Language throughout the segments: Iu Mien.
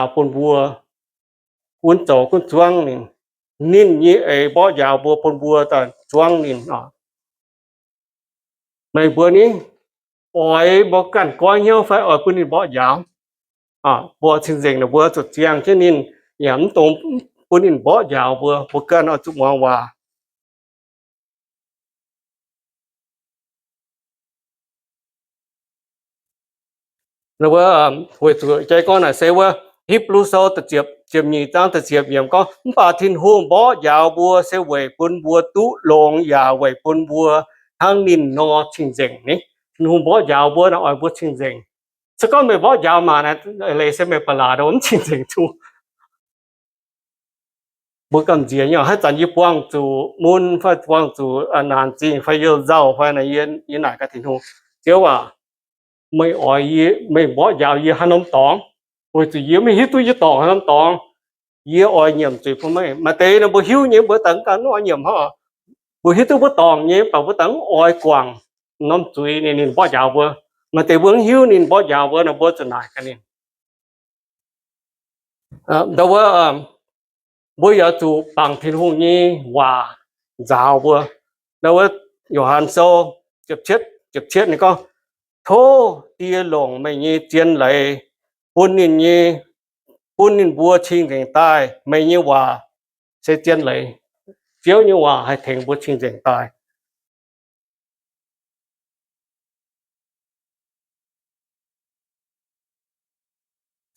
njaaux bun mbuo, gunv zoux gunv zuangv ninh. Ninh nyei eix mborqv njaaux mbuo, bun mbuo daaih zuangv ninh oc. Meih mbuo ni, oix mbuo ganh goiv hnyouv fai oix bun ninh mborqv njaaux? Mbuo cing-nzengc, mbuo zuqc ziangh jienv ninh, yaac mv dungx bun ninh mborqv njaaux mbuo. Mbuo ganh oix zuqc muangx waac. Weic zuqc jai gorngv naaic se wuov Hipv^lu Sou da'ziepc, ziepc nyeic zaang da'ziepc yiemc gorngv, mv baac Tin-Hungh mborqv njaaux mbuo se weic bun mbuo duqv longx yaac weic bun mbuo hnangv ninh nor cing-nzengc ni. Tin-Hungh mborqv njaaux mbuo naaic oix mbuo cing-nzengc. Se gorngv meih mborqv njaaux maah, leiz se meih ba'laqc mv cing-nzengc duqv. Mbuo gamh nziex nyei, haaix zanc yie buangh zuqc mun fai buangh zuqc naanc zingh fai youh nzauh fai, yie naaic gaax Tin-Hungh, Ziouv aac, meih oix, meih mborqv njaaux yie haaix norm dorngx? Weic zuqc yie maiv hiuv duqv yie dorngc haaix norm dorngx. Yie oix nyiemc zuiz bun meih. Maaih deix nor mbuo hiuv nyei, mbuo daaih mv ganh mv oix nyiemc hnangv. Mbuo hiuv duqv mbuo dorngc nyei, mv baac mbuo daaih mv oix guangc norm zuiz, ninh, ninh mborqv njaaux mbuo. Maaih deix mbuo mv hiuv ninh mborqv njaaux mbuo nor, mbuo zuqc naaic gaax ninh. Ndau wuov, mbuo yaac zuqc bangc Tin-Hungh nyei waac nzaaux mbuo. Ndau wuov, Yo^han Sou ziepc cietv, ziepc cietv ninh gorngv, Tov Die longc meih nyei zien leiz bun ninh nyei, bun ninh mbuo cing-nzengc daaih. Meih nyei waac se zien leiz. Ziouv nyei waac haih tengx mbuo cing-nzengc daaih.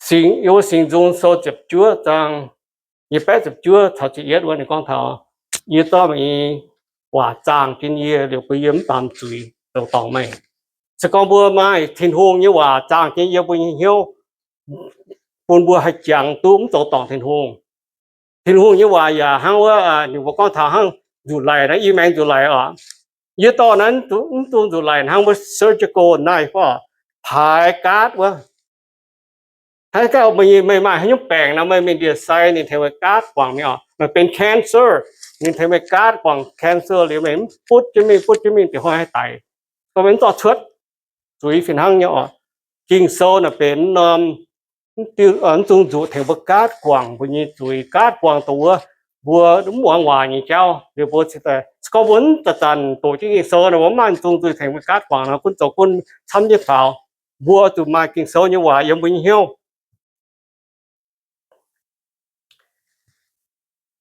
Singx, yiem wuov Singx Nzung Sou ziepc juov zaang, nyei baeqv ziepc juov caux ziepc yietv wuov ninh gorngv taux, yie zorqv meih nyei waac zaangh jienv yie liuz bun yie mv baamz zuiz zoux dorngc meih. Se gorngv mbuo maaih Tin-Hungh nyei waac zaangh jienv yiem mbuo nyei hnyouv, bun mbuo haih jangx duqv mv zoux dorngc Tin-Hungh. Tin-Hungh nyei waac yaac hnangv wuov, ninh mbuo gorngv taux hnangv nzuqc laic naaiv, i maengx nzuqc laic oc. Yie dorh naaiv mv dungx nzuqc laic hnangv wuov surgical knife oc, paaix gaatv wuov. Haaix gauh meih maaih haaix nyungc baengc nor, meih mingh ndie-sai ninh tengx meih gaatv guangc mingh oc. Meih benx cancer, ninh tengx meih gaatv guangc cancer liuz meih mv butv jienv mingh, butv jienv mingh diuh hnoi haih daic. Gorngv meih mv zorqv cuotv, zuiz fih hnangv nyei oc. Ging-Sou naaic benx norm mv dungx nzuqc tengx mbuo gaatv guangc mbuo nyei zuiz, gaatv guangc dongh wuov mbuo mv muangx waac nyei jauv liuz mbuo cingx daaih. Se gorngv mbuo mv zanc-zanc doqc jienv Ging-Sou nor, mbuo mv maaih mv dungx nzuqc tengx mbuo gaatv guangc nor, gunv zoux gunv camv jienv faaux. Mbuo zuqc maaih Ging-Sou nyei waac yiem mbuo nyei hnyouv.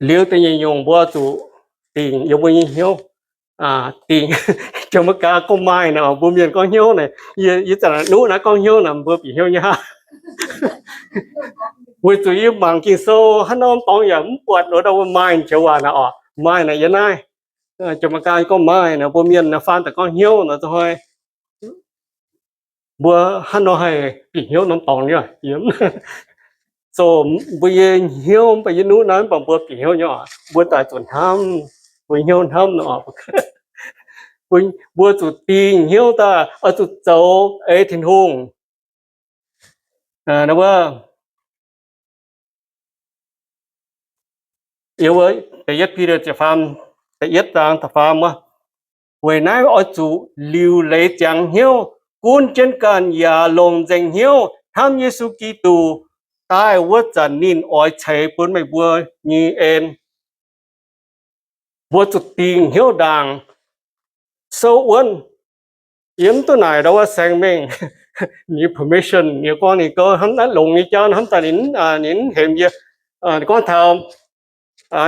Liuz da'nyeic nyungc mbuo zuqc dingc yiem mbuo nyei hnyouv. Dingc, Janx-Meigaa gorngv mind naaic, mbuo mienh gorngv hnyouv naaic. Yie zanc nuqv naaiv gorngv hnyouv naaic, mbuo bieqc hnyouv nyei aqv. Weic zuqc yie mangc Ging-Sou hnangv nor mv dorngx yaac mv buatc lo ndau wuov mind joux waac naaic oc. Mind naaic yiem naaiv. Janx-Meigaa gorngv mind naaic, mbuo mienh naaic faan daaih gorngv hnyouv naaic, za'gengh mbuo hnangv nor haih bieqc hnyouv norm dorngx nyei. So mbuo nyei hnyouv mv baac yie nuqv naaiv mv baac mbuo bieqc hnyouv nyei oc. Mbuo daaih zuqc hnamv, mbuo hnyouv hnamv nor, mbuo zuqc dingc hnyouv daaih oix zuqc zoux ei Tin-Hungh. Wuov, da'yietv Bide ziepc faam, da'yietv zaang da'faam wuov, weic naaiv oix zuqc liuc leiz ziangx hnyouv, gunv jienv ganh yaac longc nzengc hnyouv hnamv Yesu Giduc daaih wuov zanc ninh oix ceix bun meih mbuo nyei en. Mbuo zuqc dingc hnyouv ndaangc. Sou wuonv, yie mv duqv naaic ndau wuov saeng mengh, ninh permission, ninh gorngv ninh gouv hnamv naaiv longx nyei jauv hnamv daaih ninh, ninh mv hemx yie. Ninh gorngv taux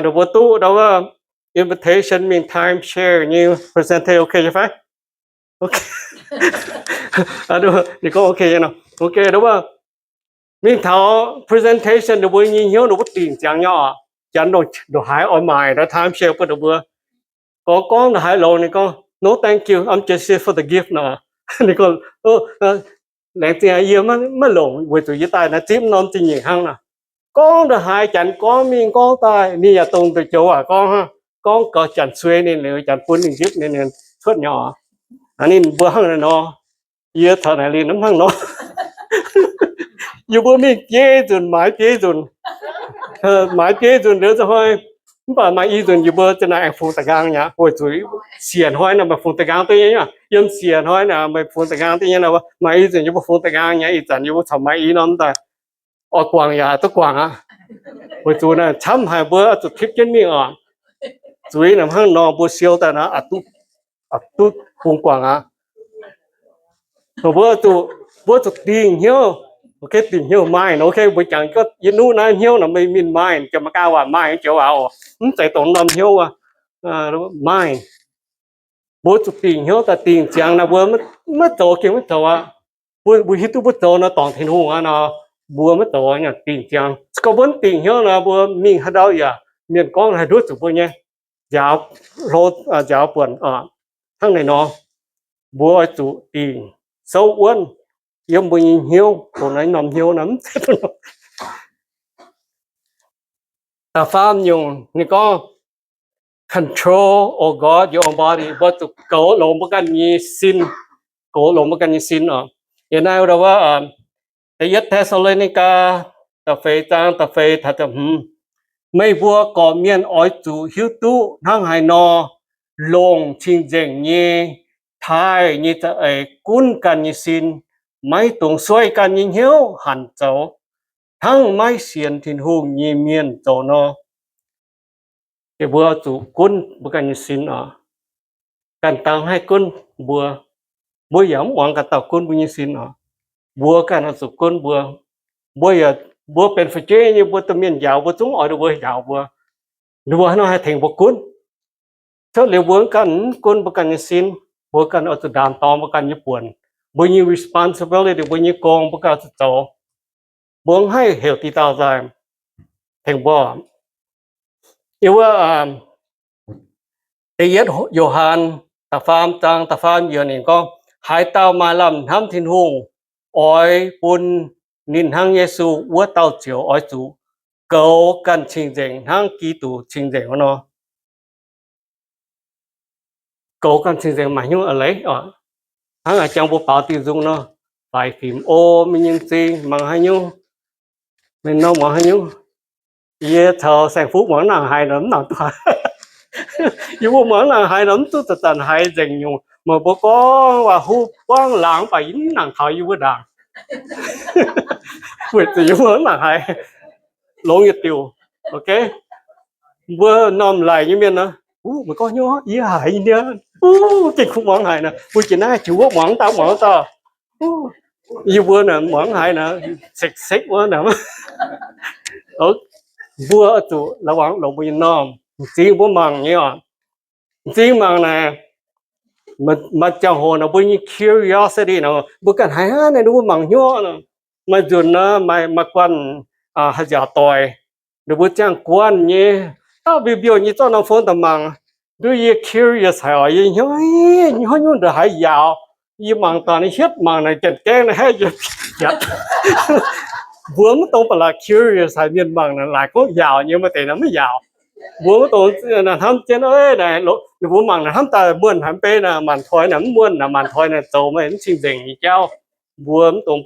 ninh mbuo duqv ndau wuov invitation mingh Times Square nyei presentation, ok nyei fai? Ninh gorngv ok nyei nor. Ok, ndau wuov mingh taux presentation ninh mbuo nyei hnyouv ninh mbuo dingc ziangx nyei oc. Janx ndongc haaix oix maaic ndau Times Square bun ninh mbuo. Gorngv gorngv ndongc haaix longx ninh gorngv, no thank you, I'm just here for the gift nor. Ninh gorngv, laengz zingh yie maiv longc weic zuqc yie daaih naaiv zipv norm zingh nyeic hnangv nor. Gorngv ndongc haaix janx gorngv mingh gorngv daaih ninh yaac dongh nduqc joux waac gorngv hnangv. Gorngv gaux janx suei ninh liuz janx bun ninh zipv ninh cuotv nyei oc. Ninh mbuo hnangv naaiv nor. Yie taux naaic liuz hnangv nor. Yie mbuo mingh biei nzunc, maaiz biei nzunc. Maaiz biei nzunc liuz za'gengh, mv baac maaih i nzunc yie mbuo za'naaic aengx fungx da'nqaang nyei, weic zuqc siec hnoi naaic meih fungx da'nqaang duqv nyei. Yiem siec hnoi naaic meih fungx da'nqaang duqv nyei. Maaih i nzunc yie mbuo fungx da'nqaang nyei, ih zanc yie mbuo corc maaih i norm daaih. oix guangc yaac duqv guangc aqv. Weic zuqc naaiv camv haic, mbuo zuqc tipv jienv mingh oc. Zuiz naaic hnangv nor mbuo siou daaih naaic, duqv bungx guangc aqv. Mbuo zuqc, mbuo zuqc dingh hnyouv. Ok, dingh hnyouv mind. Ok, mbuo jangx yie nuqv naaiv hnyouv nor, meih mingh mind, jiex Meigaa waac mind, joux waac oc, mv zeiz dongh norm hnyouv aqv. Mind. Mbuo zuqc dingh hnyouv daaih dingh ziangx naaic, mbuo maiv zoux gengh maiv zoux aqv. Mbuo, mbuo hiuv duqv mbuo zoux nor dorngc Tin-Hungh aqv nor, mbuo maiv zoux, dingh ziangx. Se gorngv mbuo mv dingh hnyouv nor, mbuo mingh haaix ndau yaac mienh gorngv haih nduov zuqc mbuo nyei nziaaux, hlo, nziaaux buonc. Hnangv naaiv nor, mbuo oix zuqc dingh souv wuonv yiem mbuo nyei hnyouv, dongh naaiv norm hnyouv nor. Da'faam nyungc ninh gorngv, control, oh God, your own body. Mbuo zuqc goux longx mbuo ganh nyei sin, goux longx mbuo ganh nyei sin oc. Yiem naaiv wuov, Da'yietv Te^saa^lo^ni^gaa da'feix zaang da'feix taux da'hmz, meih mbuo gorqv-mienh oix zuqc hiuv duqv hnangv haaix nor longc cing-nzengc nyei taaih nyei za'eix gunv ganh nyei sin, maiv dungx sueih ganh nyei hnyouv hanc zoux, hnangv maiv sienx Tin-Hungh nyei mienh zoux nor. Mbuo zuqc gunv mbuo ganh nyei sin oc. Ganh dauh haih gunv mbuo, mbuo yaac mv muangx ganh dauh gunv mbuo nyei sin oc. Mbuo ganh oix zuqc gunv mbuo. Mbuo yaac, mbuo benx fu'jueiv nyei, mbuo domh mienh njaaux mbuo, zungv oix ninh mbuo njaaux mbuo. Ninh mbuo hnangv nor haih tengx mbuo gunv. Cuotv liuz mbuo ganh mv gunv mbuo ganh nyei sin, mbuo ganh oix zuqc ndaam dorngx mbuo ganh nyei buonc, mbuo nyei responsibility, mbuo nyei gong mbuo ganh oix zuqc zoux. Mbuo mv haih heuc diqc dauh nzaaih tengx mbuo. Yiem wuov Da'yietv Yo^han da'faam zaang da'faam yiemc ninh gorngv, haaix dauh maaih lamh hnamv Tin-Hungh, oix bun ninh hnangv Yesu wuov dauh ziouc oix zuqc goux ganh cing-nzengc hnangv Giduc cing-nzengc wuov nor. Goux ganh cing-nzengc maaih hnyouv a'leiz oc. Hnangv a'jangx mbuo baaux diuh nzung nor, faix fim o, mingh nyei m'zing mangc haaix nyungc, mingh nor muangx haaix nyungc. Yie caux saeng-fuqv muangx nangc haiz nor mv nangc duqv haiz. Yie mbuo muangx nangc haiz nor mv duqv zanc-zanc haiz nzengc nyungc. Meih mbuo gorngv waac-huv buangv laangz mv baac yie mv nangc taux yie mbuo ndaangc. Weic zuqc yie mbuo mv nangc haiz, longx yietc diuc. Ok, mbuo normh laic nyei mienh nor, uv, meih gorngv hnyouv yie haiz nyei, uv, gengh kuv muangx haiz nor, mbuo jiex naaiv jiex wuov muangx daaih muangx daaih. Yie mbuo naaic muangx haiz nor, sekv-sekv wuov nor. Mbuo zuqc la'wangx longc mbuo nyei normh, m'zing mbuo mangc nyei oc. M'zing mangc naaic, maaih ziangh hoc nor mbuo nyei curiosity nor, mbuo ganh haiz hnangv naaiv ninh mbuo mangc hnyouv nor. Maaih nzunc nor, maaih, maaih guanh haih nziaauc doic, ninh mbuo ziangh guanh nyei, dauh mbiouh mbiouh nyei zorqv norm phone daaih mangc. Nduov yie curious haic oc, yie hnyouv, hnyouv nyungc ndongc haaix yaauc. Yie mangc daaih hietv mangc naaic janx gaengh naaic haeqv yie. Mbuo mv dongx ba'laqc curious haic, mienh mangc naaic laaic gorngv yaauc nyei, maaih deix naaic mv yaauc. Mbuo mv dongx hnamv jienv, ninh mbuo mangc naaic hnamv daaih muonh haic, mv bei naaic maanc toi naaic mv muonh, naaic maanc toi naaic zoux meih mv cing-nzengc nyei jauv. Mbuo mv dongx,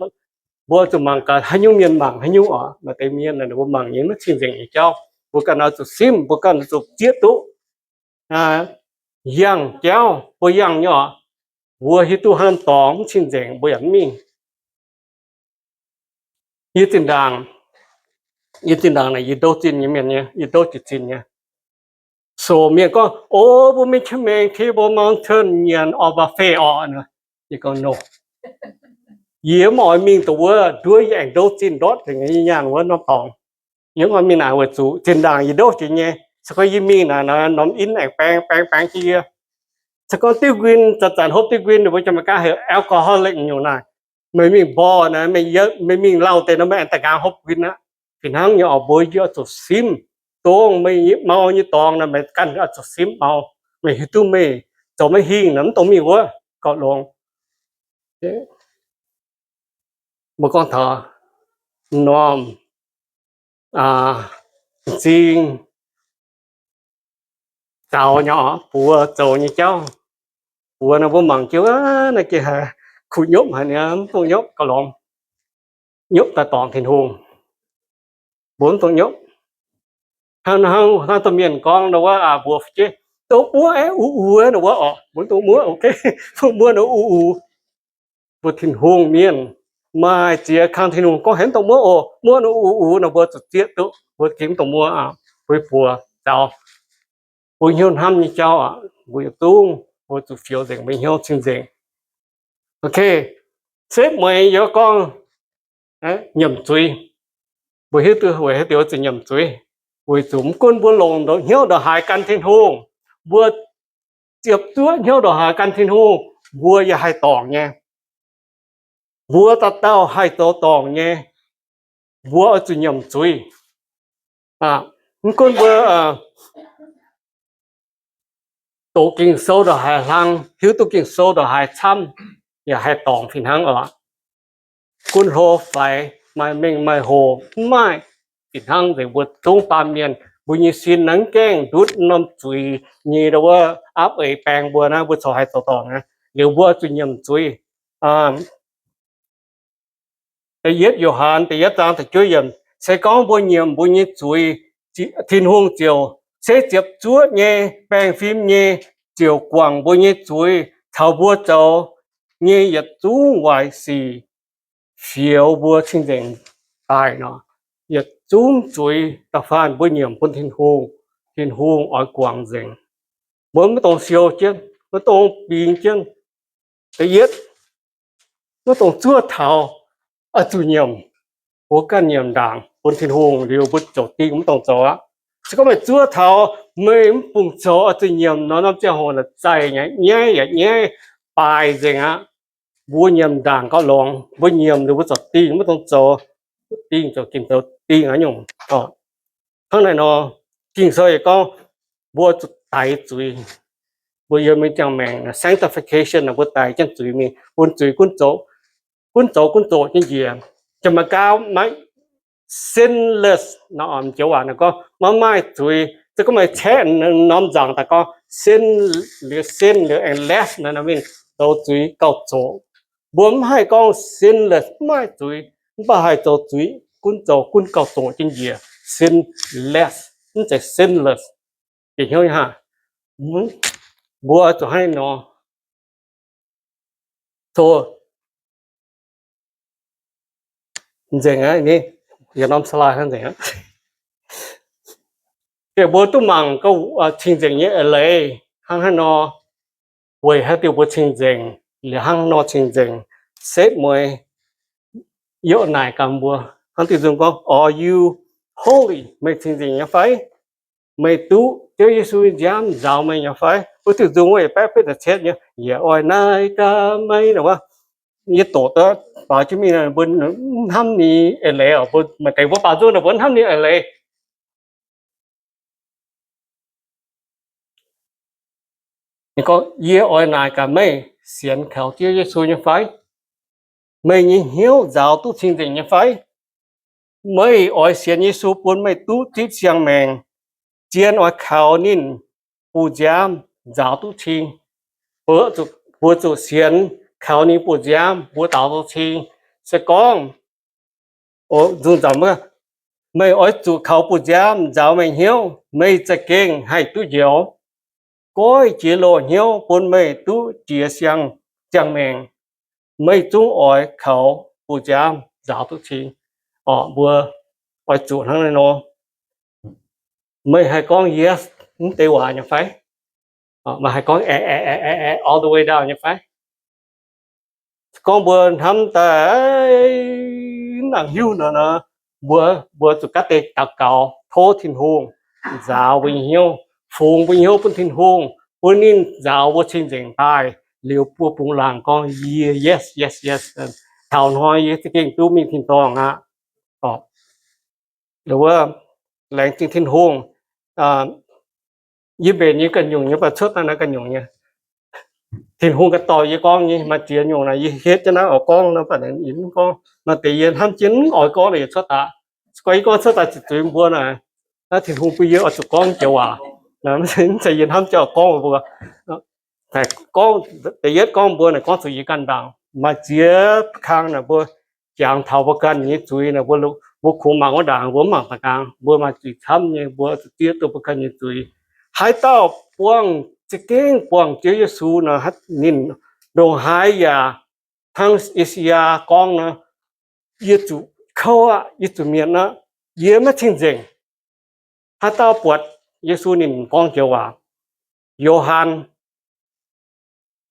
mbuo zuqc mangc gaax haaix nyungc mienh mangc haaix nyungc oc. Maaih deix mienh ninh mbuo mangc nyei mv cing-nzengc nyei jauv. Mbuo ganh oix zuqc simv, mbuo ganh zuqc zieqv duqv yangh jauv, mbuo yangh nyei oc. Mbuo hiuv duqv haaix norm dorngx mv cing-nzengc mbuo yaac mv mingh. Yie zinh ndaangc, yie zinh ndaangc naaic yie ndouv zinh nyei mienh nyei, yie ndouv jiez zinh nyei. So mienh gorngv, o, mbuo mingh Qingmeng Table Mountain nyanc ox buffet orqc? Yie gorngv, no. Yie mv oix mingh dongh wuov nduov yie aengx ndouv zinh ndortv tengx yie nyaanh wuov norm dorngx. Yie mv oix mingh naaic weic zuqc zinh ndaangc yie ndouv jiex nyei. Se gorngv yie mingh naaic nor, norm in aengx baeng baeng baeng jienv yie. Se gorngv diuv nquin, zanc-zanc hopv diuv nquin, ninh mbuo Janx-Meigaa heuc alcoholic nyungc naaic. Meih mingh mborqv naaic, meih mingh lauh deix nor, meih aengx da'nqaang hopv nquin aqv. Fih hnangv nyei oc, mbuo yie oix zuqc simv. Dongh meih mau nyei dorngx naaic, meih ganh oix zuqc simv mau. Meih hiuv duqv meih zoux maiv hingh naaic, mv dongh mingh wuov gauh longx. Mbuo gorngv taux normh, m'zing, zaux nyei oc, buoz zoux nyei jauv. Buoz naaic mbuo mangc jienv wuov naaiv gengh haiz kuh nyopv haic niaa, mv dungx nyopv gauh longx. Nyopv daaih dorngc Tin-Hungh, mbuo mv dungx nyopv. Hnangv, hnangv, hnangv domh mienh gorngv nor wuov, buoz fu'jueiv, dongh muoqv aeqv, uv uv nor wuov oc, mbuo mv dungx muoqv, ok, mbuo muoqv nor uv uv. Mbuo Tin-Hungh mienh, maaih ziex kang Tin-Hungh gorngv hemx dongh muoqv oc, muoqv nor uv uv nor mbuo zuqc zieqv duqv, mbuo gengh dongh muoqv aqv, mbuo buoz zaux. Mbuo hnyouv hnamv nyei jauv aqv, mbuo yietc zungv mbuo zuqc fioux nzengc, mbuo hnyouv cing-nzengc. Ok, setv mueiz yie gorngv nyiemc zuiz. Mbuo hiuv duqv weic haaix diuc zuqc nyiemc zuiz? Weic zuqc mv gunv mbuo longc hnyouv ndongc haaix gan Tin-Hungh, mbuo ziepc zuoqv hnyouv ndongc haaix gan Tin-Hungh, mbuo yaac haih dorngc nyei. Mbuo dauh dauh haih zoux dorngc nyei. Mbuo oix zuqc nyiemc zuiz. Mv gunv mbuo doqc Ging-Sou ndongc haaix hlang, hiuv duqv Ging-Sou ndongc haaix camv, yaac haih dorngc fih hnangv oc. Gunv hlo faix, maaih mengh maaih hoc, mv maaih, fih hnangv nzengc mbuo zungv baamh mienh, mbuo nyei sin naaiv gaengh ndutv norm zuiz nyei ndau wuov aapv eix baeng mbuo naaiv, mbuo corc haih zoux dorngc aqv. Liuz mbuo zuqc nyiemc zuiz. Da'yietv Yo^han da'yietv zaang da'juov yiemc, se gorngv mbuo nyiemc mbuo nyei zuiz, Tin-Hungh ziouc, se ziepc zuoqv nyei, baengh fim nyei, ziouc guangc mbuo nyei zuiz caux mbuo zoux nyei yietc zungv waaic sic, fioux mbuo cing-nzengc daaih nor. Yietc zungv zuiz da'faanh mbuo nyiemc bun Tin-Hungh, Tin-Hungh oix guangc nzengc. Mbuo maiv dungx siou jienv, maiv dungx bingx jienv. Da'yietv, maiv dungx zuov taux oix zuqc nyiemc, mbuo ganh nyiemc ndaangc bun Tin-Hungh liuz mbuo ziouc dingh, maiv dungx zoux aqv. Se gorngv meih zuov taux meih mv bungx zoux oix zuqc nyiemc nor, norm ziangh hoc naaic zaih nyaiv yaac nyaiv baaix nzengc aqv. Mbuo nyiemc ndaangc gauh longx, mbuo nyiemc liuz mbuo ziouc dingh, maiv dungx zoux, dingh ziouc ginc zoux dingh aqv nyungc. Hnangv naaiv nor, Ging-Sou yaac gorngv mbuo zuqc daix zuiz. Mbuo yiem mingh ziangh maengc sanctification, mbuo daix jienv zuiz mingh, bun zuiz gunv zoux, gunv zoux gunv zoqc jienv njiec. Janx-Meigaa maiv sinless nor, joux waac naaiv gorngv maiv maaih zuiz. Se gorngv meih caeqv norm nzaangc daaih gorngv sin, liuz sin, liuz and less naaiv mingh zoux zuiz gauh zoqc. Mbuo mv haih gorngv sinless, mv maaih zuiz, mv baac haih zoux zuiz gunv zoux gunv gauh zoqc jienv njiec, sinless, mv zeiz sinless. Bieqc hnyouv hnangv, mbuo zuqc hnangv nor, zoqc nzengc aqv, yie norm slide hnangv nzengc aqv. Mbuo duqv mangc gauh cing-nzengc nyei eix leiz hnangv haaix nor, weic haaix diuc mbuo cing-nzengc, liuz hnangv haaix nor cing-nzengc. Setv mueiz yie naaic gaax mbuo, hnangv diuh nzung gorngv, Are you holy? Meih cing-nzengc nyei fai? Meih duqv Ziouv Yesu nyei nziaamv nzaaux meih nyei fai? Wuov diuh nzung wuov yietc baeqv betv da'cietv nyei, yie oix naaic gaax meih nor wuov. Yie doqc duqv baaux jienv mingh, mbuo hnamv ninh eix leiz oc. Mbuo maaih deix mbuo baaux nzung naaic mbuo hnamv ninh eix leiz. Gorngv, yie oix naaic gaax meih, sienx kaux Ziouv Yesu nyei fai? Meih nyei hnyouv nzaaux duqv cing-nzengc nyei fai? Meih oix sienx Yesu bun meih duqv zipv siang-maengc, zien oix kaux ninh buoz-nziaamv nzaaux duqv cing. Mbuo zuqc sienx kaux ninh buoz-nziaamv, mbuo daaux duqv cing. Se gorngv, meih oix zuqc kaux buoz-nziaamv nzaaux meih hnyouv, meih za'gengh haih duqv njoux. Goiv jiex loz hnyouv bun meih duqv jiex siang, ziangh maengc. Meih zungv oix kaux buoz-nziaamv nzaaux duqv cing. Orqc, mbuo oix zuqc hnangv naaiv nor. Meih haih gorngv yes mv deix waac nyei fai? Meih haih gorngv all the way down nyei fai? Gorngv mbuo hnamv daaih mv nangc hiuv nor, mbuo, mbuo zuqc gav deix daux gaux tov Tin-Hungh nzaaux mbuo nyei hnyouv, fungx mbuo nyei hnyouv bun Tin-Hungh, bun ninh nzaaux mbuo cing-nzengc daaih, liuz mbuo bungx laangc gorngv, yie yes, yes, yes, taux hnoi yie za'gengh duqv mingh tin-dorngh aqv. Wuov, laengz zingh Tin-Hungh. Yie mbenc nyei ganh nyungc nyei, baac cuotv daaih naaiv ganh nyungc nyei. Tin-Hungh ganh dorh yie gorngv nyei. Maaih ziex nyungc naaic yie hietv jienv naaiv oix gorngv nor, baac yie mv gorngv. Maaih deix yie hnamv jienv mv oix gorngv, yie cuotv daaih. Gorngv yie gorngv cuotv daaih zuqc zuiz mbuo naaic. Naaiv Tin-Hungh bun yie oix zuqc gorngv joux waac. Mv zeiz yie hnamv jienv oix gorngv mbuo. Gorngv, da'yietv gorngv mbuo naaic gorngv zuqc yie ganh ndaangc. Maaih ziex kang naaic mbuo jangx taux mbuo ganh nyei zuiz naaic, mbuo kungx mangc wuov ndaangc, mbuo mv mangc da'gaang, mbuo maaih zuiz camv nyei, mbuo zuqc zieqv duqv mbuo ganh nyei zuiz. Haaix dauh buangh, za'gengh buangh Ziouv Yesu nor, ninh ndongc haaix yaac hnangv I^saa^yaa gorngv nor, Yie zuqc kouv aqv, yie zuqc mietc aqv, yie maiv cing-nzengc. Haaix dauh buatc Yesu ninh gorngv joux waac? Yo^han,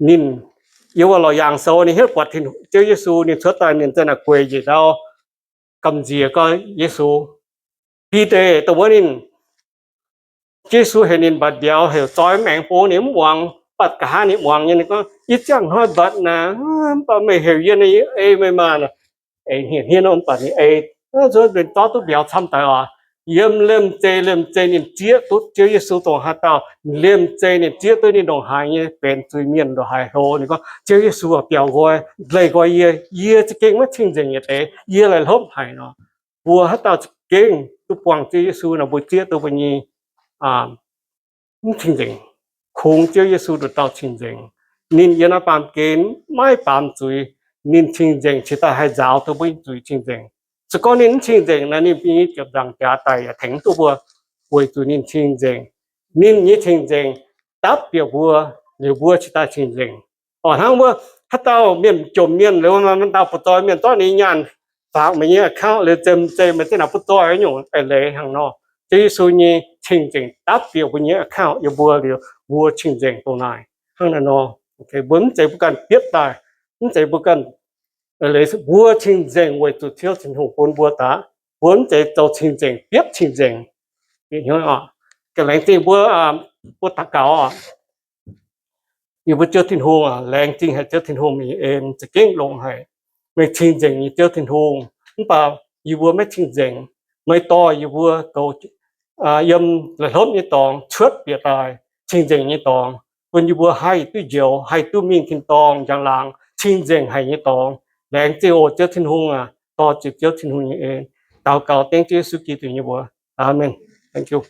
ninh, yiem wuov Laauc Yaangh Sou ninh hietv buatc Ziouv Yesu ninh cuotv daaih, ninh za'naaic gueic njiec ndau gamh nziex gorngv Yesu. Bide dongh wuov ninh, Yesu heuc ninh mbatc mbiauz, heuc zoi mv aengx bun ninh mv muangx, mv baac nqa'haav ninh muangx nyei. Ninh gorngv, Yie ziangh hnoi mbatc naaic, mv baac meih heuc yie, ei meih maah! Eix hniev hniev nor, mv baac ninh ei, zorqv duqv mbiauz camv daaih oc. Yiem liemh zeih liemh zeih ninh zieqv duqv Ziouv Yesu dongh haaix dauh. Liemh zeih ninh zieqv duqv ninh ndongc haaix nyei benx zuiz-mienh, ndongc haaix hlo. Ninh gorngv, Ziouv Yesu aah, biaux nqoi, leih nqoi yie. Yie za'gengh maiv cing-nzengc nyei deix, yie laih hlopv haic nor. Mbuo haaix dauh za'gengh duqv buangh Ziouv Yesu nor, mbuo zieqv duqv mbuo nyei mv cing-nzengc. Kungx Ziouv Yesu nduqc dauh cing-nzengc. Ninh yiem naaiv baamh gen maiv baamz zuiz. Ninh cing-nzengc cingx daaih haih nzaaux duqv mbuo nyei zuiz cing-nzengc. Se gorngv ninh mv cing-nzengc nor, ninh mbuo nyei ziepc nzaangc jaax daic yaac tengx mv duqv mbuo, weic zuqc ninh cing-nzengc. Ninh nyei cing-nzengc dapv bieqc mbuo, liuz mbuo cingx daaih cing-nzengc. Oc, hnangv wuov haaix dauh mienh jomc mienh, liuz maaih dauh butv-zoih mienh zorqv ninh nyaanh faaux meih nyei account, liuz zemc zeiz meih zinh naaic butv-zoih nyungc eix leiz hnangv nor. Ziouv Yesu nyei cing-nzengc dapv bieqc mbuo nyei account yiem mbuo liuz, mbuo cing-nzengc dongh naaic hnangv naaiv nor. Mbuo mv zeiz mbuo ganh bietv daaih, mv zeiz mbuo ganh, mbuo cing-nzengc weic zuqc Ziouv Tin-Hungh bun mbuo daaih. Mbuo mv zeiz zoux cing-nzengc bietv cing-nzengc. Laengz zingh mbuo, mbuo daux gaux oc. Yie mbuo Ziouv Tin-Hungh aac, laengz zingh haic Ziouv Tin-Hungh, meih nyei en za'gengh longx haic. Meih cing-nzengc nyei Ziouv Tin-Hungh. Mv baac yie mbuo maiv cing-nzengc. Meih dorh yie mbuo goux yiem la'hlopv nyei dorngx cuotv bieqc daaih cing-nzengc nyei dorngx, bun yie mbuo haih duqv njoux, haih duqv mingh tin-dorngh njang-laangc cing-nzengc haic nyei dorngx. Laengz zingh oc Ziouv Tin-Hungh aac, dorh ziepc Ziouv Tin-Hungh nyei en. Daux gaux dengv Ziouv Yesu Giduc nyei mbuox. Aamen. Thank you.